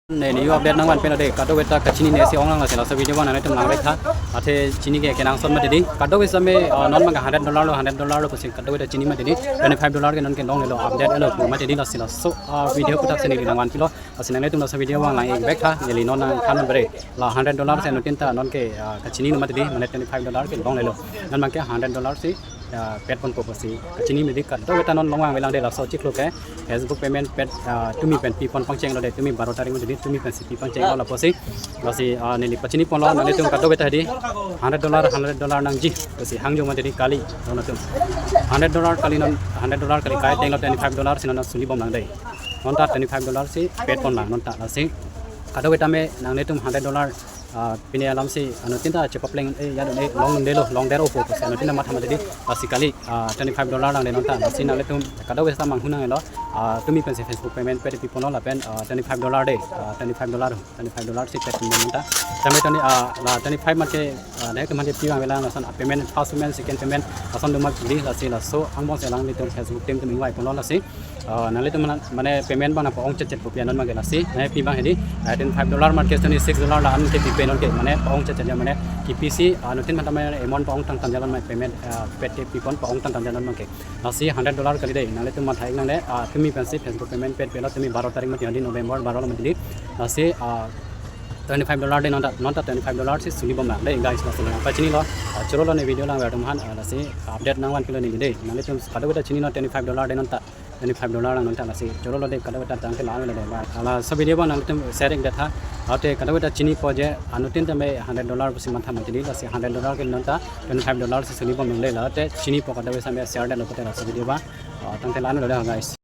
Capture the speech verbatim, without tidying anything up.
Ne new update nangvanpinlo dei, kadokave ta kachinine si ong lang lasi laso video abang nanglitum langvek tha. Athe chini ke kenangsot mati dei. Kadokave same, ah, non abang ke hundred dollar lo, hundred dollar lo pusi kadokave ta chini mati dei. Twenty-five dollar ke non ke longlelo, update lo pu mati dei lasi laso, ah, video aphuthak si neli nangvanpilo. Lasi nanglitum laso video abang langvek tha, neli non nangthan bre. La hundred dollar si anuttin ta non ke, ah, kachinilo mati dei, mane twenty-five dollar ke longlelo. Non abang ke hundred dollar si, ah, petponpo pusi kachini mati dei. Kadokave ta non long vangve lang dei, laso chiklo ke Facebook payment pet, ah, tumi pen pipon pangchenglo dei, tumi baro tarik mati dei, tumi pensi pi pangchenglo lapusi. Lasi, ah, neli pachiniponlo, nanglitum kadokave ta dei, hundred dollar, hundred dollar nangji pusi hangjo mati dei kali, non atum. Hundred dollar kali non, hundred dollar kali kai tenglo twenty-five dollar si non suni bom lang dei. Non ta twenty-five dollar si petpon lang non ta lasi. Kadokave tame nanglitum hundred dollar, ah, pine alam si anuttin ta chepapleng, eh, ya dun, eh, longdelo, longdero po pusi anuttin ta matha mati dei. Lasi kali, ah, twenty-five dollar lang dei non ta. Lasi nanglitum kadokave ta manghu nanglo, ah, tumi pensi Facebook payment pet piponlo lapen, ah, twenty-five dollar dei, ah, twenty-five dollar, twenty-five dollar si petpon non ta. Tame twenty, ah, la twenty-five mat ke, ah, nangtum mat ke pi vangve lang lason, ah, payment, first payment, second payment, lason do mat dei lasi laso angbong si alanglitum Facebook team atum ingvaiponlo lasi. Ah, nanglitum mane, mane payment abang nangpa-ong chetchet pu pi non abang ke lasi. Mane pi abang hedi, ah, twenty-five dollar mat ke twenty-six dollar la-an ke pipe non ke, mane pa-ong chetchet ya, mane kipisi, ah, anuttin matha mane amount pa-ong tangtang jalan mane payment, ah, pet ke pipon pa-ong tangtang jalan abang ke. Lasi hundred dollar kali dei, nanglitum matha-ik nang dei, ah, tumi pensi Facebook payment pet pelo, tumi baro tarik mati dei, November baro lo mati dei. Lasi, ah, twenty-five dollar dei non ta, non ta twenty-five dollar si suni bom lang dei, guys, lasi nangpachinilo, ah, chorolo ne video langver atum aphan, ah, lasi update nangvanpilo neli dei. Nanglitum kadokave ta chinilo twenty-five dollar dei non ta. Twenty-five dollar lang non ta lasi. Chorolo dei kadokave ta tangte lang dei. Ba, laso video abang nanglitum share-ik det tha. Athe kadokave ta chinipo je anuttin tame hundred dollar pusi matha mati dei, lasi hundred dollar ke non ta twenty-five dollar si suni bom lang dei. Athe chinipo kadokave same share detlo pute laso video abang. Ah, tangte lang dei guys.